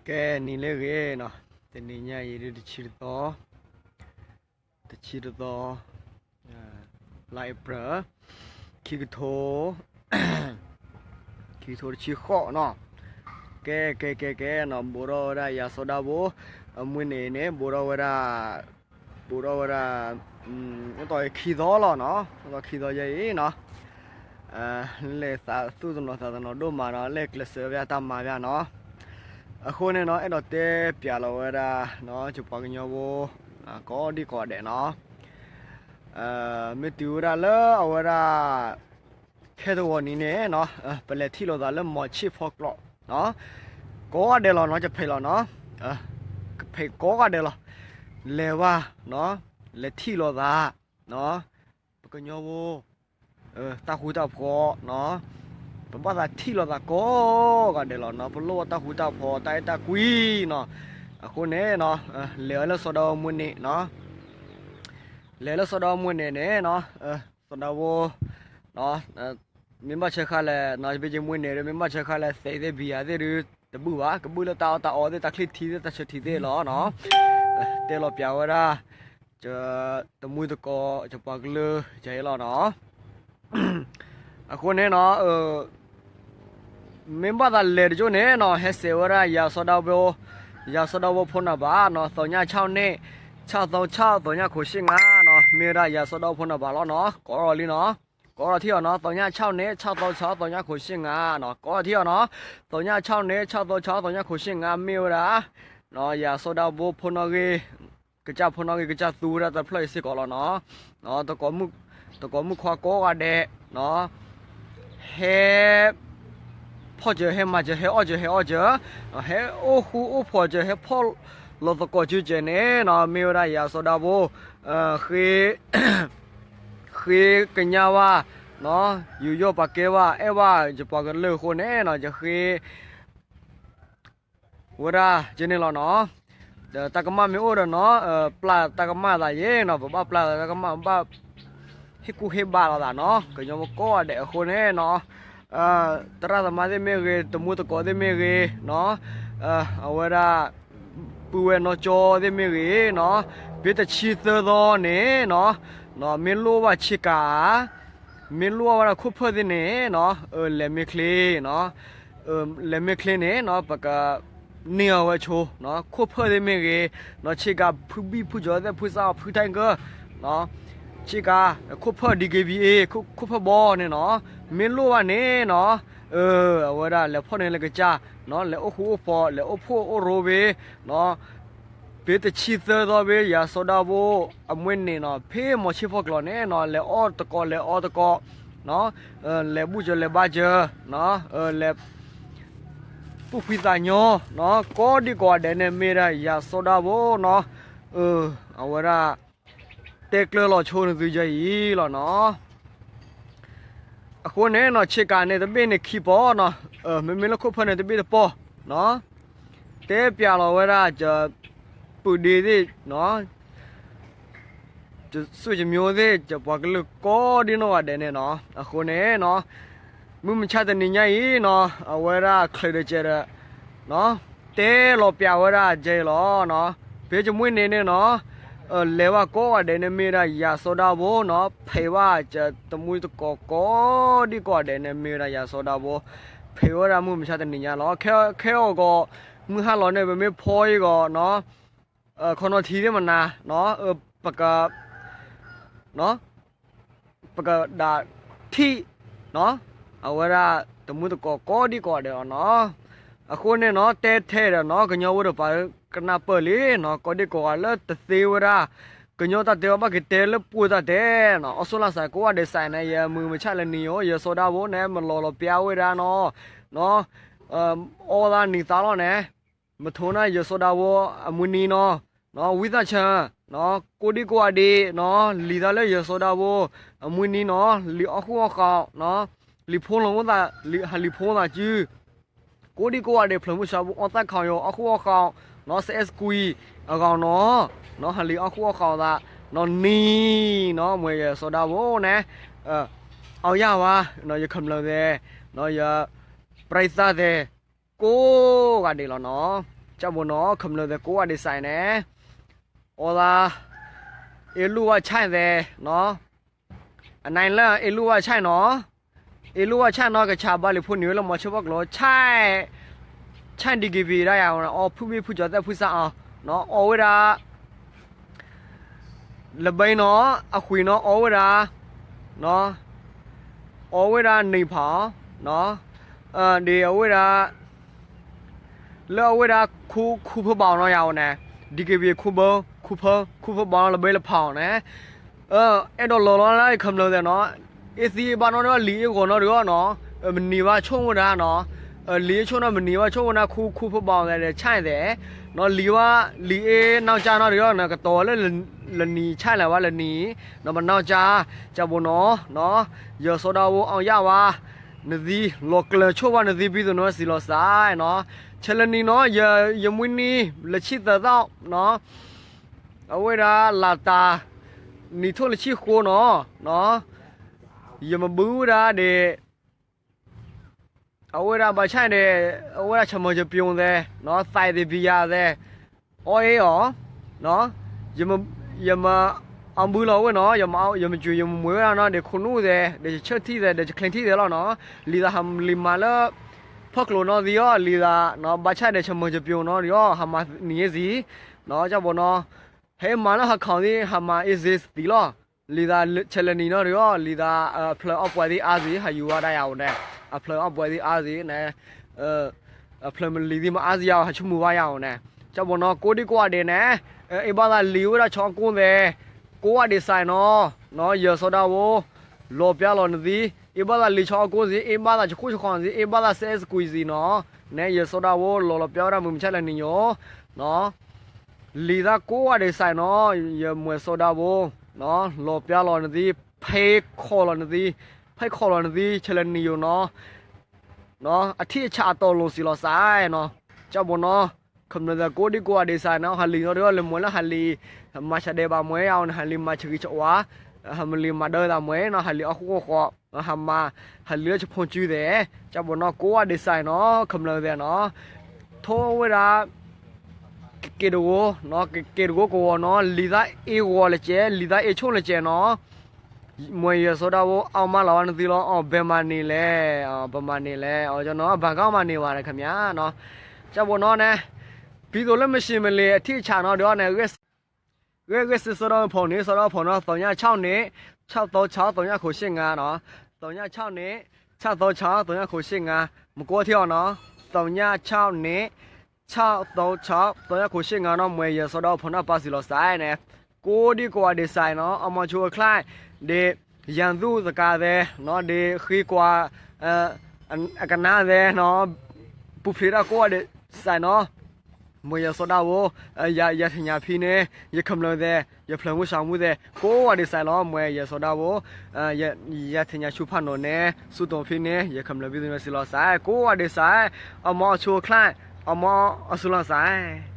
ကဲ နံၤလၢအဂ့ၤနီၤ, တနံၤညါအံၤဒ်တဆံတသီ, တဆံတသီ, လါအ့ဖြ့ၣ်, ခံကထိ, ခံကထိတဆံဃိးနီၤ. ကဲ ကဲ ကဲ ကဲနီၤ, ဘူးထီၣ်ဝဲဒၣ်ယၤစီၤဒၣ်ဖိ အမွေးနေ့န့ၣ် ဘူးထီၣ်ဝဲဒၣ်, ဘူးထီၣ်ဝဲဒၣ်, အိၣ်တီၢ်ခံသီလီၤနီၤ, အိၣ်တီၢ်ခံသီယဲအံၤနီၤ. လဲၤသးသူၣ်တနီၤသးတနီၤဒိၣ်မးနီၤ, လဲၤကျဲးစၢးဝဲတၢ်မၤဘၣ်နီၤ. အဃိန့ၣ်နီၤ, အဲၣ်ဒိးတဲပၠးလီၤဝဲဒၣ်နီၤ, ယပှၤကညီဖိ ကိးဒံကိးဂၤဒဲးနီၤ. မ့ၢ်တုၤဝဲဒၣ်လၢအဝဲဒၣ် ခဲတဂီၤနံၤန့ၣ်နီၤ, ပလဲၤထံၣ်လိာ်သးလၢမီၤဆ့ၣ်ဖီကျိးနီၤ, ကိးဂၤဒဲးလီၤနီၤ, ယဖံးလီၤနီၤ, ကဖံးကိးဂၤဒဲးလီၤ. လဲၤဝဲနီၤ, လဲၤထံၣ်လိာ်သးနီၤ, ပကညီဖိ တၢ်ဃူတၢ်ဖိးနီၤ, ပဘၣ်သးထံၣ်လိာ်သးကိးဂၤဒဲးလီၤနီၤ, ပလိၣ်ဘၣ်တၢ်ဃူတၢ်ဖိး တၢ်အဲၣ်တၢ်ကွံနီၤ. အဃိန့ၣ်နီၤ, လဲၤဝဲလၢစီၤဒၣ်ဖိမွေးန့ၣ်နီၤ, လဲၤလၢစီၤဒၣ်ဖိမွေးန့ၣ်န့ၣ်နီၤ, စီၤဒၣ်ဖိ မ့ၢ်ဘၣ်ဆၢဃာ်လဲၣ်နီၤ, မ့ၢ်မွေးန့ၣ်ဒီး မ့ၢ်ဘၣ်ဆၢဃာ်လဲၣ် သဲးသ့ၣ်ဘံယၤသ့ၣ်ဒုး တဘုၣ်ဘၣ်, ကဘုၣ်လၢတၢ်အီၣ်တၢ်အီသ့ၣ် တၢ်ချံထံသ့ၣ် တၢ်ဆၢထံသ့ၣ်လီၤနီၤ. တဲလီၤပၠးဝဲဒၣ် တမူတကိး ယပှၤကလုာ်ယဲအံၤလီၤနီၤ. အဃိန့ၣ်နီၤ, မ့ၢ်ဘၣ်သးလဲၤတကၠိန့ၣ်နီၤ, ဟဲစဲးဝဲဒၣ်ယၤစီၤဒၣ်ဖိ, ယၤစီၤဒၣ်ဖိဖိနၢ်ဘၣ်နီၤ, သီညၣ်ဆီၣ်န့ၣ် ဆီၣ်သီဆီၣ် သီညၣ်ခိၣ်ၡ့ၣ်ငါနီၤ, မ့ၢ်ဝဲဒၣ်ယၤစီၤဒၣ်ဖိဖိနၢ်ဘၣ်လီၤနီၤ. ကိးထီၣ်လံနီၤ, ကိးထီၣ်ထံၣ်အီၤနီၤ, သီညၣ်ဆီၣ်န့ၣ် ဆီၣ်သီဆီၣ် သီညၣ်ခိၣ်ၡ့ၣ်ငါနီၤ, ကိးထီၣ်ထံၣ်အီၤနီၤ, သီညၣ်ဆီၣ်န့ၣ် ဆီၣ်သီဆီၣ် သီညၣ်ခိၣ်ၡ့ၣ်ငါ မ့ၢ်ဝဲဒၣ် ယၤစီၤဒၣ်ဖိဖိနီၣ်ဂံၢ် ကစၢ်ဖိနီၣ်ဂံၢ် ကစၢ်သူဝဲဒၣ်တဖျၢၣ်အံၤစ့ၢ်ကီးလီၤနီၤ. တကိးမုၣ်ခွါကိးဂၤဒဲးနီၤ, ဟဲဖီၣ်စၢၤ ဟဲမၤစၢၤ ဟဲအီၣ်စၢၤ ဟဲအီၣ်စၢၤ, ဟဲအိၣ်ဃူအိၣ်ဖိးစၢၤ ဟဲဖီၣ်လီၤသကိးစုစၢၤန့ၣ်နီၤ, မ့ၢ်ဝဲဒၣ်ယၤစီၤဒၣ်ဖိ ဃ့ ဃ့ကညးဘၣ်နီၤ, ယူးယီၣ်ပာ်ကဲဘၣ် အဲၣ်ဘၣ်ယပှၤကလုာ်အဃိန့ၣ်နီၤ, ယဃ့ ဝဲဒၣ်ကန့ၣ်လီၤနီၤ. ဒီးတၢ်ကမၣ်မ့ၢ်အိၣ်ဒီးနီၤ, ပျၢ်တၢ်ကမၣ်သးယဲနီၤ, ပဘၣ်ပျၢ်သးတၢ်ကမၣ် ဘၣ်ဟ့ၣ်ကူၣ်ဟ့ၣ်ဘါလိာ်သးနီၤ, ကညီဖိကိးဂၤဒဲးအဃိန့ၣ်နီၤ, သရၣ်သမါသ့ၣ်မ့ၢ်ဂ့ၤ, တမူတကိးသ့ၣ်မ့ၢ်ဂ့ၤနီၤ, အဝဲဒၣ် ပုၢ်ဝဲၢ်နီၢ်ကၠီသ့ၣ်မ့ၢ်ဂ့ၤနီၤ, ဖဲတဆံသၢသီန့ၣ်နီၤ, မ့ၢ်လိၣ်ဘၣ်ဆ့ကၤ မ့ၢ်လိၣ်ဘၣ်ဝဲဒၣ်ခိၣ်ဖၢၣ်သ့ၣ်န့ၣ်နီၤ, လဲၤမ့ၢ်ချ့နီၤ, လဲၤမ့ၢ်ချ့န့ၣ်နီၤ, ပကန့ၢ်အီၤဝဲဆိနီၤ, ခိၣ်ဖၢၣ်သ့ၣ်မ့ၢ်ဂ့ၤနီၤ, ဆ့ကၤဖုဘံၣ်ဖုကၠီၤသ့ၣ် ဖုစၢ်ဖုထၢၣ်ကၢနီၤ, ဆ့ကၤ ခိၣ်ဖၢၣ် ဒီက့ဘံၣ်အ့ ခိၣ်ဖၢၣ်ဘီန့ၣ်နီၤ, မ့ၢ်လိၣ်ဘၣ်န့ၣ်နီၤ, အဝဲဒၣ်လဲၤဖီၣ်န့ၢ်လၢကစၢ်နီၤ, လဲၤအိၣ်ဃူအိၣ်ဖိး လဲၤအိၣ်ဖှိၣ်အိၣ်ရိဘ့ၣ်နီၤ, ဖဲတဆံသၢသီဘ့ၣ် ယၤစီၤဒၣ်ဖိအမွေးန့ၣ်နီၤ, ဖဲမီၤဆ့ၣ်ဖီကျိးန့ၣ်နီၤ, လဲၤအီၣ်တကိး လဲၤအီတကိးနီၤ, လဲၤဘူၣ်စၢၤလဲၤဘါစၢၤနီၤ, လဲၤ သူၣ်ဖှံသးညီနီၤ, ကိးဒံကိးဂၤဒဲးန့ၣ် မ့ၢ်ဒၣ်ယၤစီၤဒၣ်ဖိနီၤ, အဝဲဒၣ် တဲကျၢၤလီၤဆိနသုယဲအံၤလီၤနီၤ. အဃိန့ၣ်နီၤ, ဆ့ကၤန့ၣ်တဘ့ၣ်န့ၣ်ခံပီၢ်နီၤ, မ့မ့ၢ်လၢခိၣ်ဖၢၣ်န့ၣ်တဘ့ၣ်တပီၢ်နီၤ, တဲပၠးလီၤဝဲဒၣ် ပုၢ်ဒ့သ့ၣ်နီၤ, ယဆွေမျိုးသ့ၣ် ယပှၤကလုာ်ကိးဒံနီၢ်ဂၤဒဲးန့ၣ်နီၤ, အဃိန့ၣ်နီၤ, မုၢ်မဆါတနံၤညါအံၤနီၤ, အဝဲဒၣ်ချုးဒီးစဲးဒီး တဲလီၤပၠးဝဲဒၣ်ကဲအံၤလီၤနီၤ, ဖဲယမွေးနေ့န့ၣ်နီၤ, လဲၤဘၣ်ကိးဂၤဒဲးန့ၣ် မ့ၢ်ဝဲဒၣ်ယၤစီၤဒၣ်ဖိနီၤ, ဖံးဘၣ်တမူတကိးကိးဒံကိးဂၤဒဲးန့ၣ် မ့ၢ်ဝဲဒၣ်ယၤစီၤဒၣ်ဖိ, ဖံးဝဲဒၣ်မုၢ်မဆါတနံၤညါလီၤ. ခဲအံၤဂီၤ မုၢ်ဟါလီၤန့ၣ် ပမ့ၢ်ဖီအံၤဂီၤနီၤ, ခီနီၤထံသ့ၣ်မနၤနီၤ, ပက ပကဒၣ်ထံၣ်နီၤ, အဝဲဒၣ်တမူတကိးကိးဒံကိးဂၤဒဲးလီၤနီၤ. အဃိန့ၣ်နီၤ, တဲထဲဒီးနီၤ, ကညီဖိတဖၣ်ကနၢ်ပၢၢ်လံနီၤ, ကိးဒံကိးဂၤလၢတသ့ဝဲဒၣ် ကညီတၢ်တဲအီၤ ဘၣ်က့ၤတဲလၢပှိၢ်တၢ်တဲနီၤ, အီစထြ့လယါကိးဂၤဒဲးစဲးန့ၣ် ယမုၢ်မဆါလၢနံၤယိၤ ယၤစီၤဒၣ်ဖိန့ၣ် မၤလီၤလီၤပၠးဝဲဒၣ်နီၤ, အီၣ်သးနံၤသးလီၤန့ၣ် မထိးန့ၢ်ယၤစီၤဒၣ်ဖိအမွေးနံၤနီၤ, ဝံသးစူၤ, ကိးဒံကိးဂၤဒဲးနီၤ, လံာ်သးလၢယၤစီၤဒၣ်ဖိအမွေးနံၤနီၤ, လံာ်အီၣ်ဃူအီၣ်ဃီၤ, လံာ်ဖိလီၤမသး, ဟးလံာ်ဖိသးစု, ကိးဒံကိးဂၤဒဲး ဖျၢၣ်မုၢ်ဆါဖိ အီၣ်သးခီၣ်ယိာ် အီၣ်ဃူအီၣ်ဃီၤနီၤ, စဲးစကွံာ်အဂီၢ်နီၤ, ဟးလံာ်အီၣ်ဃူအီၣ်ဃီၤသး, နံၤနီၤ, မ့ၢ်ယၤစီၤဒၣ်ဖိန့ၣ် အီၣ်ယၤဝဲ, ယကမျၢၢ်သ့ၣ်, ယပြံသးသ့ၣ် ကိးဂၤဒဲးလီၤနီၤ. ကၠၢ်ဘိနီၤ ခမျၢၢ်သဲးကိးဝါဒံးစဲးန့ၣ် အီသး အ့လူၢ်ဝါဆဲၣ်သဲးနီၤ အနလၢအ့လူၢ်ဝါဆဲၣ်နီၤ အ့လူၢ်ဝါဆဲၣ်နီၤ ကဆးဘၣ်လံာ်ဖိနံၤဝဲလၢမီၤဆၢဖီၣ်ကျိၤ ဆဲၣ် ဆဲၣ်ဒံကံပံၤဒၣ်ယၤ အီဖုၣ်ဘံၣ်ဖုၣ်ကၠီၤသဲၣ်ဖုၣ်စၢ်အီၤ အီဝဲဒၣ် လဘဲနီၤ အဃံနီၤ အီဝဲဒၣ် အီဝဲဒၣ်နံၤဖးအီၤ ဒ်အဝဲဒၣ် လၢအဝဲဒၣ်ခူဖၢဘၣ်အီၤနီၤယၤအီၤန့ၣ် ဒံကံပံၤခူဖၢ ခူဖၢ ခူဖၢဘၣ်နီၤ လဘဲလဖးအီၤန့ၣ် အဲၣ်ဒိးလီၤလီၤလၢခမျၢၢ်သဲးနီၤ အ့သံအ့ဘၣ်နီၣ်ဒီးလံာ်အ့ဂီၤနီၣ်ဒီးနီၤ မနံၤဘၣ်ဆိၣ်ဝဲဒၣ်နီၤ လံာ်အ့ဆိၣ်နီၣ်မနံၤဘၣ်ဆိၣ်ဝဲဒၣ် ခူခူဖၢဘၣ်အီၤသဲးဒီးဆဲၣ်သဲး လံာ်ဝဲ လံာ်အ့နီၢ်ကၠၢနီၣ်ဒီးနီၤ ကတီၤဝဲလၢ လနံၤဆဲၣ်လဲၣ်ဝဲလနံၤ နီၣ်ပနီၢ်ကၠၢ ကၠၢ်ဘိနီၤ ယစီၤဒၤဝိ အီယၣ်ဝါ နသံ လီၤကျၢၤဆိၣ်ဝါနသံ ပံသုးနီၣ်စံးလီၤစဲးနီၤ ဆဲးလနံၤနီၤ ယမှံနံၤ လၢဆံသၢသီ အဝဲဒၣ်လၢတၢ် နံၣ်ထိၣ်လၢဆံဃိနီၤ ယမၤဘုဝဲဒၣ်ဒီး အဝဲဒၣ်ဘၣ်ဆၣ်န့ၣ် အဝဲဒၣ်ဆၢမုၢ်ဆၢပၠိသဲး သးအ့ၣ်သ့ၣ်ဘံယၤသဲး အီအ့ၣ်အီၤ ယမၤအီၣ်ဘုလီၤဝဲနီၤ ယမၤစူၤယမၤမှဲဝဲဒၣ်နီၤ ဒီးခိၣ်နူာ်သဲး ဒီးဆၢထံၣ်သဲး ဒီးဆဲးချ့ထံၣ်သဲးလီၤနီၤ လံာ်သးဟးလံာ်မၤလၢ ဖီၣ်ကျိၤနီၣ်သံအီၤ လံာ်သး ဘၣ်ဆၣ်ဒီးဆၢမုၢ်ဆၢပၠိနီၤဒီး ဟးမၤနံၤအ့စံ ကၠၢ်ဘိနီၤ ဟဲမၤလၢဟးခီၣ်သံ ဟးမၤအ့စ့သံလီၤ လံာ်သးဆဲးလနံၤနီၤဒီး လံာ်သး အဖျၢၣ်အီၣ်ပှဲၤသ့ၣ်အါစံ ဟးယူၤဝဲဒၣ်ယၤအိၣ်န့ၣ် အဖျၢၣ်အီၣ်ပှဲၤသ့ၣ်အါစံန့ၣ် အဖျၢၣ်မလံၤသ့ၣ်မအါစံယၤ ဟးဆိကမိၣ်ဘၣ်ယၤအိၣ်န့ၣ် ကၠၢ်ဘိနီၤ ကိးဒံကိးဂၤဒဲးန့ၣ် အ့ၣ်ဘၣ်သးလံာ်ဝဲဒၣ်ဆီအကိၣ်သဲး ကိးဝါဒံးစဲးနီၤ ယစီၤဒၤဝိ လီၤပျါလီၤနသံ အ့ၣ်ဘၣ်သးလံာ်ဆီအကိၣ်စံ အ့ၣ်ဘၣ်သးဆဃိၣ်ဆဃီၣ်စံ အ့ၣ်ဘၣ်သးစဲးစကွံစံနီၤ န့ၣ် ယစီၤဒၤဝိ လီၤလီၤပျါဝဲဒၣ်မုၢ်မဆါလၢနံၤယိၤ လံာ်သးကိးဝါဒံးစဲးနီၤ ယမွဲၢ်စီၤဒၤဝိ လီၤပျါလီၤနသံ ဖဲခီၣ်လီၤနသံ ဖဲခီၣ်လီၤနသံ ဆဲးလနံၤယိၤနီၤ အထံၣ်အဆးအတီၤလိာ်စံးလီၤစဲးနီၤ ကၠၢ်ဘိနီၤ ခမျၢၢ်သဲးကိးဒံကိးဂၤဒဲးစဲးနီၤ ဟးလံာ်နီၤဒီး လၢမွဲလၢဟးလံာ် မၤဆါဒဲးဘၣ်မွဲယၤအိၣ်န့ၣ် ဟးလံာ်မၤဆၢဂံၢ်ဆၢဝါ ဟးမလံာ်မၤဒၢသးမွဲနီၤ ဟးလံာ်အီၣ်ဃိၣ်ဃိး ဟးမၤ ဟးလံာ်လၢဆဖိကၠူသဲး ကၠၢ်ဘိနီၤ ကိးဂၤဒဲးစဲးနီၤ ခမျၢၢ်သဲးနီၤ ထိၣ်ဝဲဒၣ် ကက့ၤတဂိၤ ကက့ၤတဂိၤကဝီၤနီၤ လံာ်သးအ့ဂီၤလၢကဲ လံာ်သးအ့ဆိၣ်လၢကဲနီၤ မွဲၢ်ယစီၤဒၤဝိ အီၣ်မးလီၤဝဲနသံလီၤ အီၣ်ဘဲမၤန့ၢ်လဲၣ် ပမၤန့ၢ်လဲၣ် အီၣ်ကၠီနီၤ ဘၣ်ကီမၤန့ၢ်ဝဲန့ၣ် ခမျၢၣ်နီၤ ကၠၢ်ဘိနီၤန့ၣ် ပံသိးလၢမ့ၢ်ဆံးမ့ၢ်လံာ်အထံၣ်အဆးနီၤဒီးန့ၣ် ဂဲၤဂဲၤစ့စီဒီဖီၣ်န့ၣ် စီဒီဖီၣ်နီၤ သီညါဆီၣ်န့ၣ် ဆီၣ်သီဆီၣ် သီညါခိၣ်ရှ့ငါနီၤ သီညါဆီၣ်န့ၣ် ဆီၣ်သီဆီၣ် သီညါခိၣ်ရှ့ငါ မကိးထံအီၤနီၤ သီညါဆီၣ်န့ၣ် ဆီၣ်သီဆီၣ် သီညါခိၣ်ရှ့ငါနီၤ မွဲၢ်ယစီဒီဖီၣ်နီၤ ပာ်စံးလီၤစဲးန့ၣ် ကိးဒံကိးဂၤဒဲးစဲးနီၤ အမီၤဆိအချၢၣ် ဒီး ယၤသူၣ်သကၤသဲး ဒီးဃ့ကွၢ် အကနါသဲးနီၤ ပူၤဖျဲးတၢ်ကိးဂၤဒဲးစဲးနီၤ မွဲၢ်ယစီၤဒၤဝိ ယၤထံၣ်ညါဖံန့ၣ် ယခမျၢၢ်သဲး ယဖျၢၣ်မုၢ်စၢ်မူသဲး ကိးဂၤဒဲးစဲးလီၤ မွဲၢ်ယစီၤဒၤဝိ ယၤထံၣ်ညါဆူဖးနိးန့ၣ် ဆူတိာ်ဖံန့ၣ် ယခမျၢၢ်ဖံသုးမ့ၢ်စံးလီၤစဲး ကိးဂၤဒဲးစဲး အမီၤအဆိအချၢၣ် အမီၤအစူၤလီၤစဲး